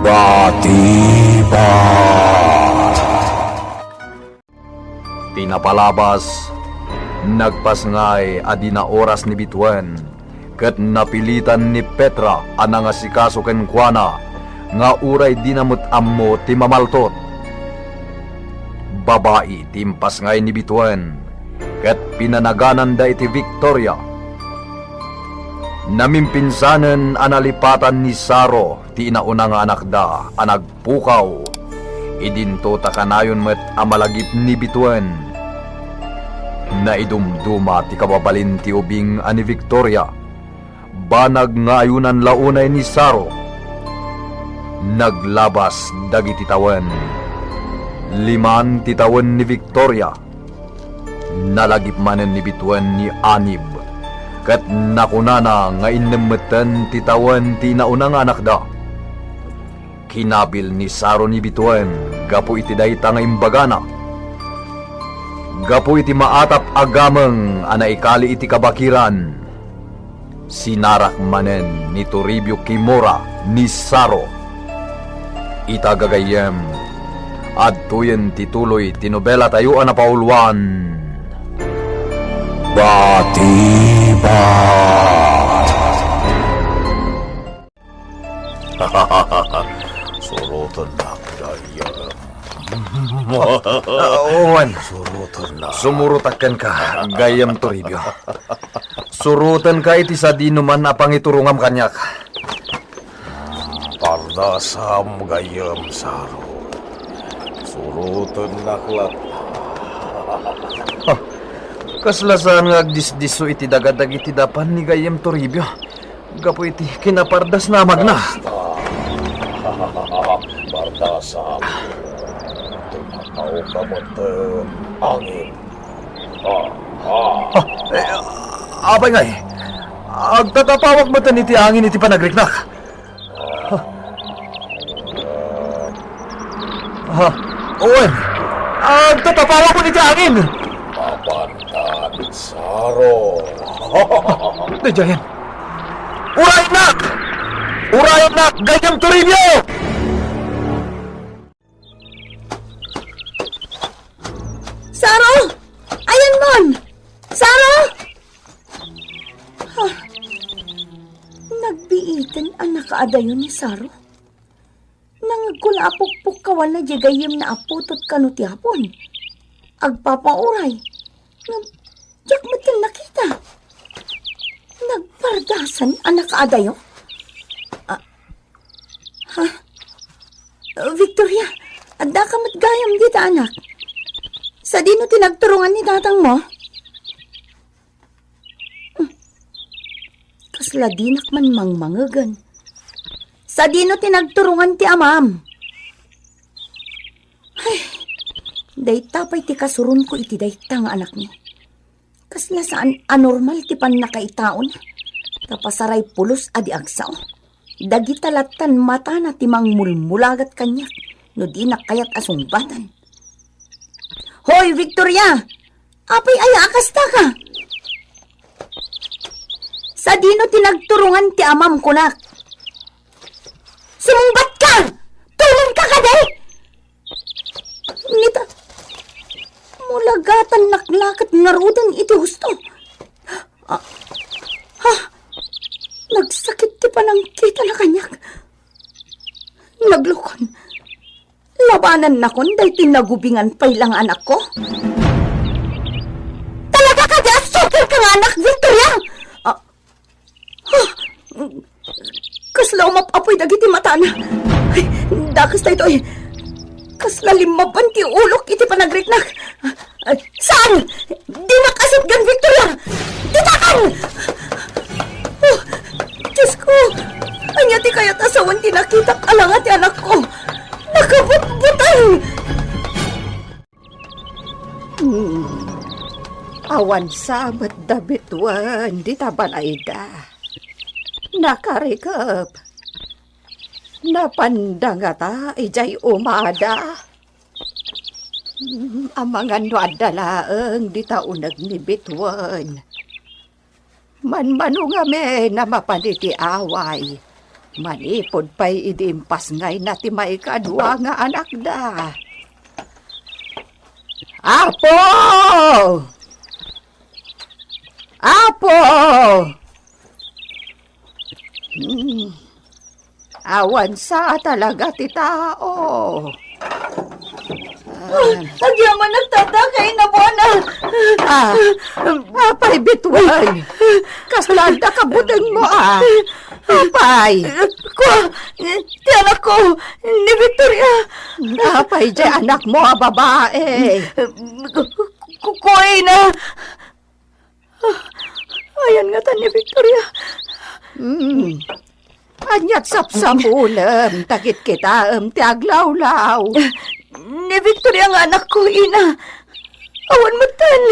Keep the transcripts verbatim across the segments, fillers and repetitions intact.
Batibot. Ti napalabas, nagpasngay a di naoras ni Bituen, ket napilitan ni Petra a nangasikaso kenkuana nga uray dina met ammo ti mamaltot. Babai ti impasngay ni Bituen, ket pinanagananda iti Victoria. Namimpinsanen a nalipatan ni Saro ti inauna nga anakda a nagpukaw. Idinto ta kanayon met a malagip ni Bituen. Naidumduma ti kababalin ti ubing a ni Victoria. Banag nga ayunan la unay ni Saro. Naglabas dagiti tawen. Liman ti tawen ni Victoria. Nalagip manen ni Bituen ni Anib, ket nakunana nga innem metten ti tawen ti inauna nga anakda. Kinabil ni Saro ni Bituen gapu iti dayta nga imbagana. Gapu iti maatap a gameng a naikali iti kabakiran, sinarak manen ni Toribio Kimura ni Saro. Ita gagayyem, adtoyen ti tuloy ti nobelatayo a napauluan. Batibot. Surotennak, gayyem. Ah, wen. Surotennak. Sumurotak kenka, gayyem Toribio. Surotenka iti sadinoman a pangiturongam kaniak. Pardasam, gayyem Saro. Surotennak latta. Ah, kasla saan nga agdisdisso iti daga dagiti dapan ni gayyem Toribio gapu iti kinapardasna a magna. Basta. Pardasam. Tumataw ka met, angin. Ah, ah. Ah, eh, apay ngay? Agtatapawak met iti angin iti panagriknak. Ah, wen. Agtatapawak met iti angin. Mapantan, Saro. Daydiayen. Urayennak! Urayennak, gayyem Toribio! Saro! Ayanmon! Saro! Ha? Nagbiiten a nakaadayo ni Saro. Nangngegko la a pukpukkawanna diay gayyemna a putot kano ti apon. Agpapauray. Ngem diak met ken nakita. Nagpardasan a nakaadayo. Ah, ha? Victoria, addaka met gayam dita, anak. Sadino ti nagturongan ni tatangmo? Hmm. Kasla dinak man mangmangegen. Sadino ti nagturongan ti amam? Ay, dayta pay ti kasuronko iti dayta nga anakmi. Kasla saan a normal ti pannakaitaona. Ta pasaray pulos a di agsao. Dagita lattan matana ti mangmulmulagat kaniak no dinak kayat a sungbatan. Hoy, Victoria! Apay aya a kasta ka? Sadino ti nagturongan ti amam, kunak? Sumungbat ka! Turonka kadi! Nita, mulagatannak la ket ngaruden iti husto. Ah, ha? Nagsakit ti panangkitana kaniak. Naglukon. Labanannakon daytoy nagubingan pay la nga anakko. Talaga kadi a sukir ka nga anak, Victoria? Ah, ha? Kasla umap-apoy dagiti matana. Ay, dakes daytoy. Kasla limmabban ti ulok iti panagriknak. Ay, saan? Dinak asitgan, Victoria! Ditakan! Oh, Diyos ko! Ania ti kayat a sawen ti nakitak a langa ti anakko? Nakabutbuteng! Hmm. Awan sa met da Bituen dita balayda. Nakarikep. Napanda ngata idiay umada. Hmm, amangan no adda laeng dita uneg ni Bituen. Manmano ngamin a mapan iti away. Manipud pay idi impasngayna ti maikadua nga anakda. Apo! Apo! Hmm. Awan sa talaga ti tao. Ah. Agyamanak, tata, kay nabuana. Ah, apay, Bituan. Kasla adda kabutengmo, ah. Apay. Kua, ti anakko, ni Victoria. Apay, diay anakmo a babae. Ku-, ku-, kuaina. Ah, ayan ngata ni Victoria. Hmm. Ania't sapsapunem, ta kitkitaem ti aglawlaw. Ni Victoria nga anakko, ina. Awan metten.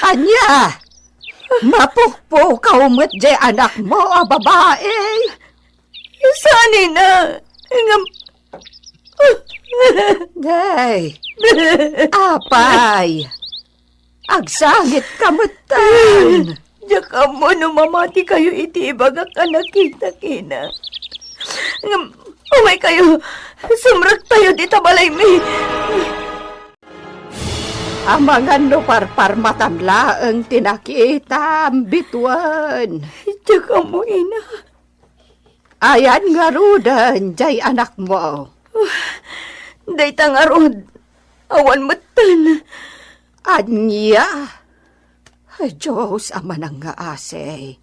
Ania? Mapukpukaw met diay anakmo a babae? Saan, ina. Ngem, Nay, apay, agsangitka metten. Diak ammo no mamatikayo iti ibagak a nakitak, ina. Ngem, umaykayo, sumrektayo dita balaymi. Amangan no parparmatan laeng ti nakitam, Bituan. Diak ammo, ina. Ayan ngaruden diay anakmo? Dayta ngarud, awan metten. Ania? Dios a manangngaasi,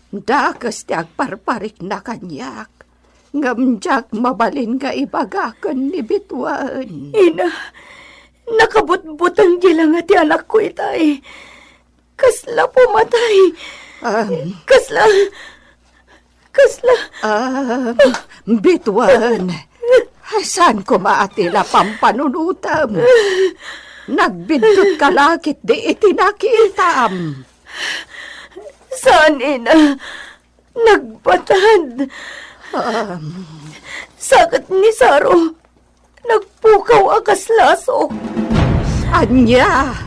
dakes ti agparparikna kaniak, ngem diak mabalin nga ibaga ken ni Bituan. Ina, nakabutbuteng di langa ti anakko itay. Kasla pumatay. Am. Kasla, kasla. Am, Bituan, saan koma a ti la pampanunotem? Nagbiddut ka la ketdi iti nakitam. Saan, ina. Nagbatad. Am. Sa ket ni Saro, nagpukaw a kas lasok. Ania?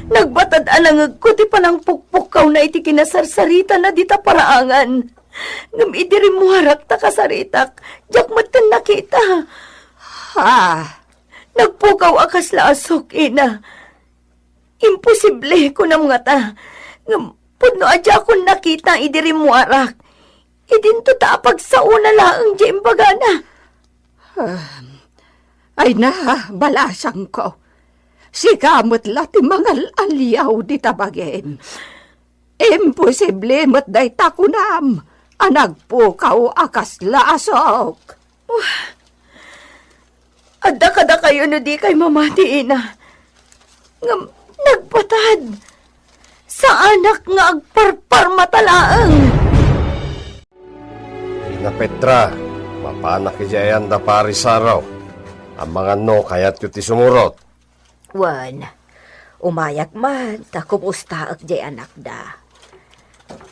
Nagbatad a nangegko ti panangpukpukkawna iti kinasarsaritana dita paraangan. Ngem idi rimmuarak ta kasaritak, diak metten nakita. Ha? Nagpukaw a kas lasok, ina. Imposible, kunam ngata. Ngem pudno a diakon nakita idi rimmuarak. Idinto ta apagsaona laeng diay imbagana. Ah, ay na, balasangko. Sika met la ti mangal-aliaw dita bagim. Imposible met dayta kunam a nagpukaw a kas lasok. Adda kadakayo no dikay mamati, ina. Ngem nagbatad. Saanak nga agparparmata laeng. Ina Petra, mapanak idiay ayan da Pari Saro. Amangan no kayatyo ti sumurot. Wen, umayak man ta kumustaek diay anakda.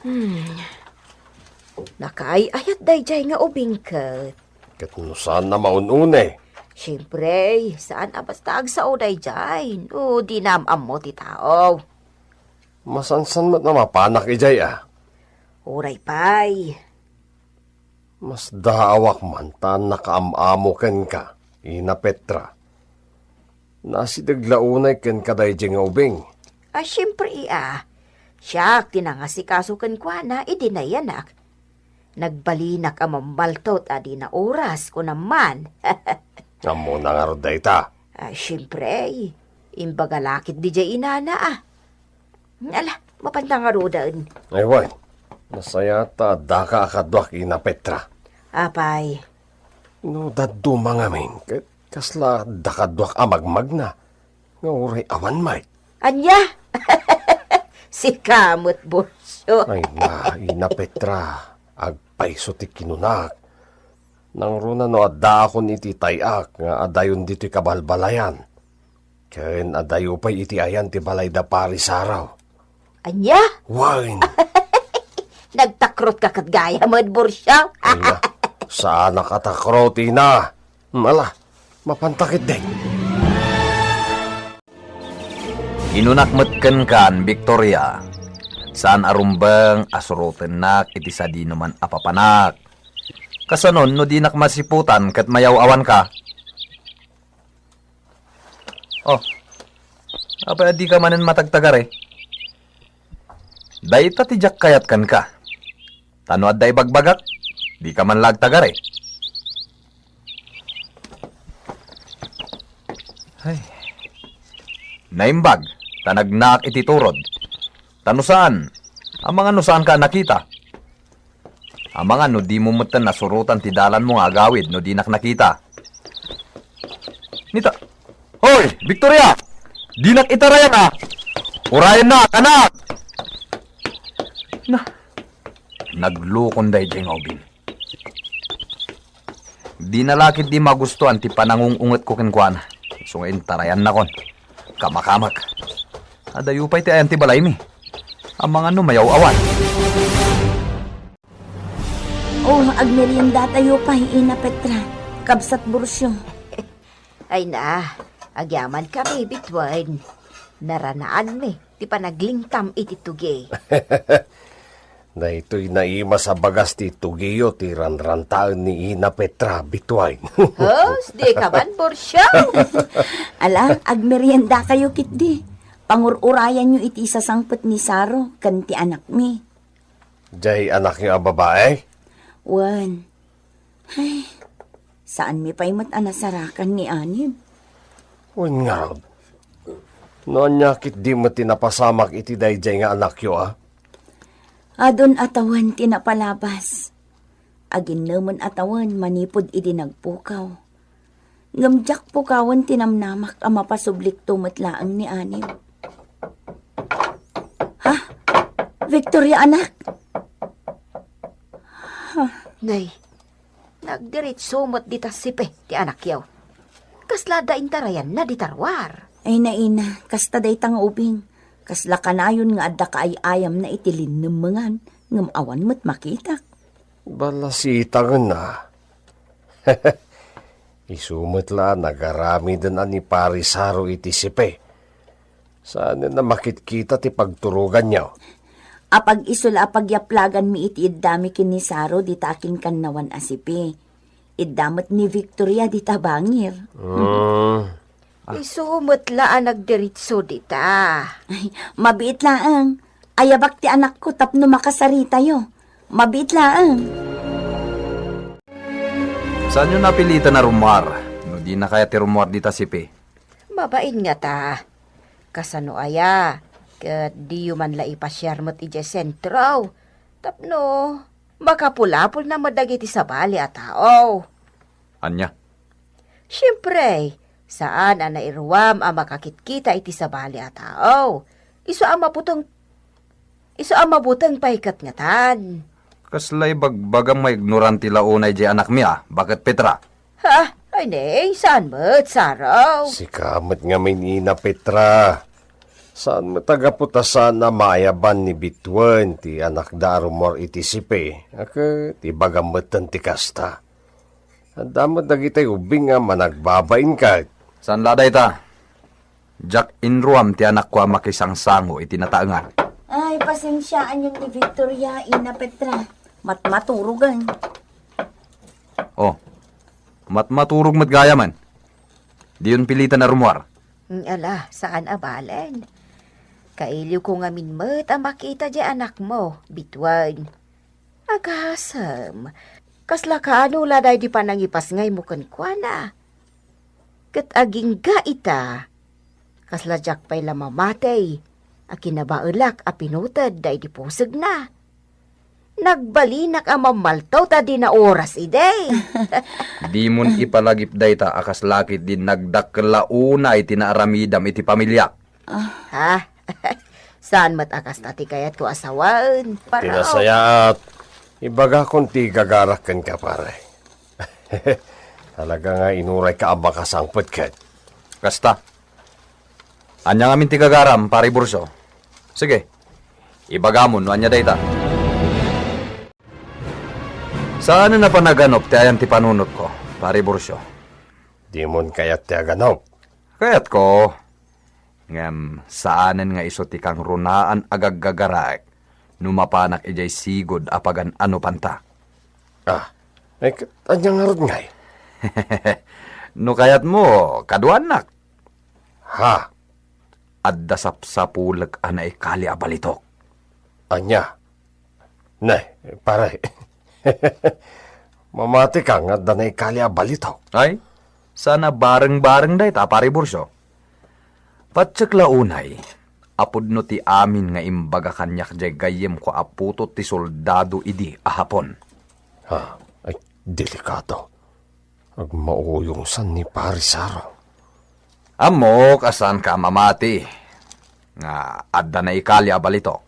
Hmm. Nakaay-ayat daydiay nga ubing ket. Ket no saan a maun-une? Siempre, saan a basta agsao daydiay no di naam-ammo ti tao. Masansan met a mapanak idiay a. Uray pay. Masdaawak man ta nakaam-amo kenka, Ina Petra. Naasideg la unay kenka daydiay nga ubing. A, siempre, ia. Siak ti nangasikaso kenkuana idi nayanak. Nagbalinak a mammaltot a di naoras, kunam man. Ammona ngarud dayta? A, siempre, imbaga la ketdi diay inana, a. Ala, mapanta ngaruden. Ay, wen. Nasayaat ta addaka a kaduak, Ina Petra. Apay? No dadduma ngamin, ket kasla adda kaduak a magmagna, nga uray awan met. Ania? Sika met, Borsio. Ay na, Ina Petra, agpayso ti kinunak. Nangruna no addaakon iti tay-ak nga adayon ditoy kabalbalayan. Ken adayo pay iti ayan ti balay da Pari Saro. Ania? Wen. Nagtakrotka ket gayam, Borsio. Ala, saanak a takrot, ina. Ala, mapanta ketdi. Inunak met kenkan, Victoria. Saan a rumbeng a surotennak iti sadinoman a papanak. Kasanon no dinak masiputan ket mayaw-awanka? Oh, apay a dika manen matagtagari? Dayta ti diak kayat kenka. Ta no adda ibagbagak, dika man la agtagari. Ay. Naimbag, ta nagnaak iti turod. Ta no saan, amangan no saanka a nakita. Amangan no dimo metten nasurotan ti dalanmo nga agawid no dinak nakita. Nita, hoy, Victoria! Dinak itarayan a! Urayennak, anak! Na, naglukon daydiay nga ubing. Dina la ketdi magustuan ti panangung-ungetko kenkuana. Isu nga intarayannakon. Kamakamak. Adayo pay ti ayan ti balaymi. Amangan no mayaw-awan. Oh, agmeriendatayo pay, Ina Petra. Kabsat Burcio. Ay na, agyamankami, Bituen. Naranaanmi ti panaglingtam iti tugi. Daytoy naimas a bagas ti tugiyo ti ranrantaen ni Ina Petra, Bituen. Hos, di ka man, Burcio? Ala, agmeriendakayo ketdi. Pangur-urayanyo iti sasangpet ni Saro ken ti anakmi. Jay anakyo a babae? Wen. Ay, saanmi pay met a nasarakan ni Anib. Wen ngarud, no ania ketdi met ti napasamak iti daydiay nga anakyo a? Adun a tawen ti napalabas. Aginnemen a tawen manipud idi nagpukaw. Ngem diak pukawen ti namnamak a mapasublikto met laeng ni Anib. Ha? Victoria, anak? Ha? Nay, nagdiritso met dita sipe ti anakyo. Kasla adda intarayanna dita ruar. Ay na, Ina, kasta dayta nga ubing. Kasla kanayon nga adda kaay-ayamna iti linnemmengan, ngem awan met makitak. Balasitaenna. Isu met la a nagaramiden a ni Pari Saro iti sipe. Saanen a makitkita ti pagturoganyo. Apag-isu la a pagyaplaganmi iti iddami ken ni Saro dita akinkannawan a sipe. Idda met ni Victoria dita bangir. Mm. Isu met la a nagdiritso dita. Ay, mabiit laeng. Ayabak ti anakko tapno makasaritayo. Mabiit laeng. Saanyo napilitan a rummuar no dina kayat ti rummuar dita sipe? Mabain ngata. Kasano aya? Ket diyo man la ipasiar met idiay sentro. Tapno makapulapolna met dagiti sabali a tao. Ania? Siempre, saan a nairuam a makakitkita iti sabali a tao. Isu a mabuteng, isu a mabuteng pay ket ngatan. Kasla ibagbagam nga ignorante la unay diay anakmi a, baket Petra? Ha? Ay ne, saan met, Saro? Sika met ngamin, Ina Petra. Saan met a gapu ta saan a maayaban ni Bituen ti anakda a rummuar iti sipe. A ket ibagam metten ti kasta. Adda met dagiti ubing a managbabain ket. Saan la dayta? Diak inruam ti anakko a makisangsango iti nataengan. Ay, pasensiaanyon ni Victoria, Ina Petra. Matmaturogen. Oh, matmaturog met gayamen. Diyon pilitan a rummuar. Mm, ala, saan a balen. Kailiwko ngamin met a makita diay anakmo, Bituen. Agasem, kasla kaano la daydi panangipasngaymo kenkuana? Ket agingga ita, kasla diak pay la mamati a kinabaelak a pinuted daydi pusegna. Nagbalinak a mammaltaw ta di naoras idi. Dimon ipalagip dayta a kasla ketdi nagdakkel la unay ti naaramidam iti pamiliak. Ha? Saan met a kasta ti kayatko a sawen? Ti nasayaat, ibagakon ti gagarak kenka, pare. Talaga nga inurayka a makasangpet ket. Kasta. Ania ngamin ti gagaram, Pari Burcio? Sige, ibagamon no ania dayta. Saanen a panaganop ti ayan ti panunotko, Pari Burcio. Dimon kayat ti aganop? Kayatko. Ngem saanen nga isu ti kangrunaan a gaggagaraek no mapanak idiay sigud a pagan-anopanta. Ah, Ay, ket ania ngarud ngay? No kayatmo, kaduanak. Ha? Adda sapsapulek a naikali a balitok. Ania? Ne, pare. Mamati ka nga adda naikali a balitok. Ay, sana bareng-bareng dayta, Pare Borcio. Patiek la unay, a pudno ti amin nga imbaga kaniak diay gayyemko a putot ti soldado idi a Hapon. Ha? Ay, delikado. Agmauyongsan ni Pari Saro. Ammok a saanka a mamati nga adda naikali a balitok.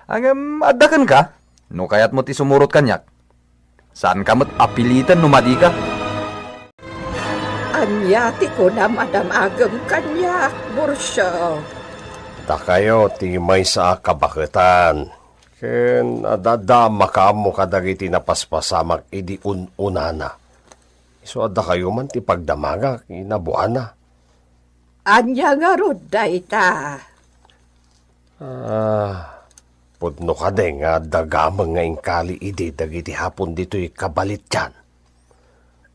Ngem adda kenka, no kayatmo ti sumurot kaniak. Saanka met a piliten no madika. Ania ti kunam a damagem kaniak, Borcio? Dakayo ti maysa a kabaketan, ken adda makaammo kadagiti napaspasamak idi un-unana. Isu a dakayo man ti pagdamagak, inabuana. Ania ngarud dayta? Ah, pudno kadi nga adda gameng nga inkali idi dagiti Hapon ditoy kabalitian.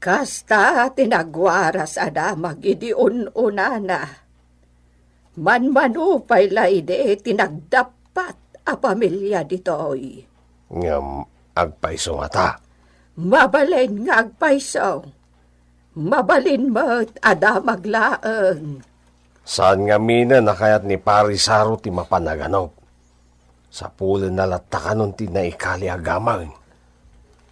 Kasta ti nagwaras a damag idi un-unana. Manmano pay la idi ti nagdappat a pamilia ditoy. Ngem agpayso ngata? Mabalin nga agpayso. Mabalin met a damag laeng. Saan ngaminen a kayat ni Pari Saro ti mapan a ganop. Sapulenna latta kanon ti naikali a gameng.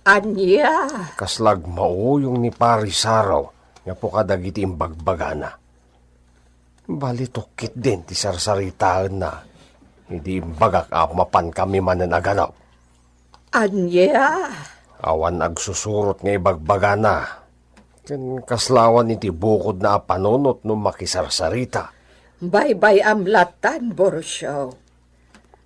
Ania? Kasla agmauyong ni Pari Saro gapu kadagiti imbagbagana. Balitok ketdin ti sarsaritaenna idi imbagak a mapankami manen a ganop. Ania? Awan agsusurot nga ibagbagana. Ken kasla awan iti bukodna a panunot no makisarsarita. Baybay-am lattan, Borcio.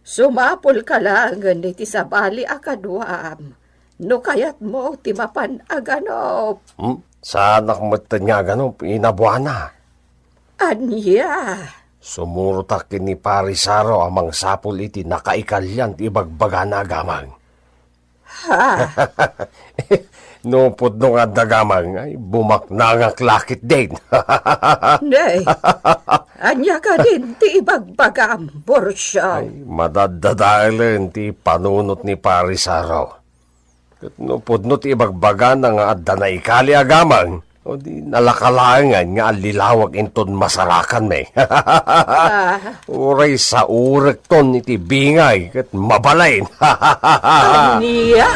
Sumapulka laengen iti sabali a kaduam, no kayatmo ti mapan a ganop. Hmm? Saanak metten nga aganop, inabuana. Ania? Sumurotak ken ni Pari Saro a mangsapul iti nakaikalian ti ibagbagana a gameng. Ha? No pudno nga adda gameng, ay, bumaknangak la ketdin. Ne, ania kadin ti ibagbagam, Borcio? Ay, madaddadaelen ti panunot ni Pari Saro. Ket no pudno ti ibagbagana nga adda naikali a gameng, o di nalaka laengen nga allilawag inton masarakanmi. Ah. Uray saurekton iti bingay ket mabalin. Ania?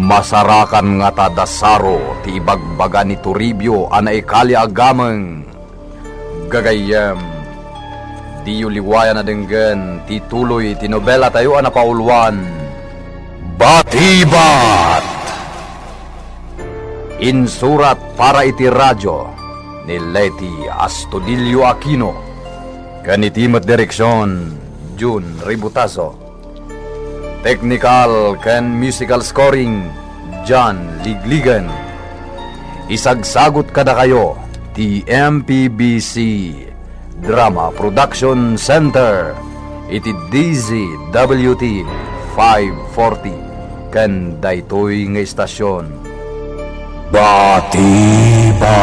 Masarakan ngata da Saro ti ibagbaga ni Toribio a naikali a gameng. Gagayyem, diyo liwayan a denggen ti tuloy ti nobelatayo a napauluan, Batibat! Insurat para iti radio ni Leti Astudillo Aquino, ken iti met direksion, Jun Ributazo. Technical ken musical scoring, John Ligligan. Isagsagut kadakayo ti M P B C Drama Production Center iti D Z W T five forty ken daytoy nga istasion. Batiba!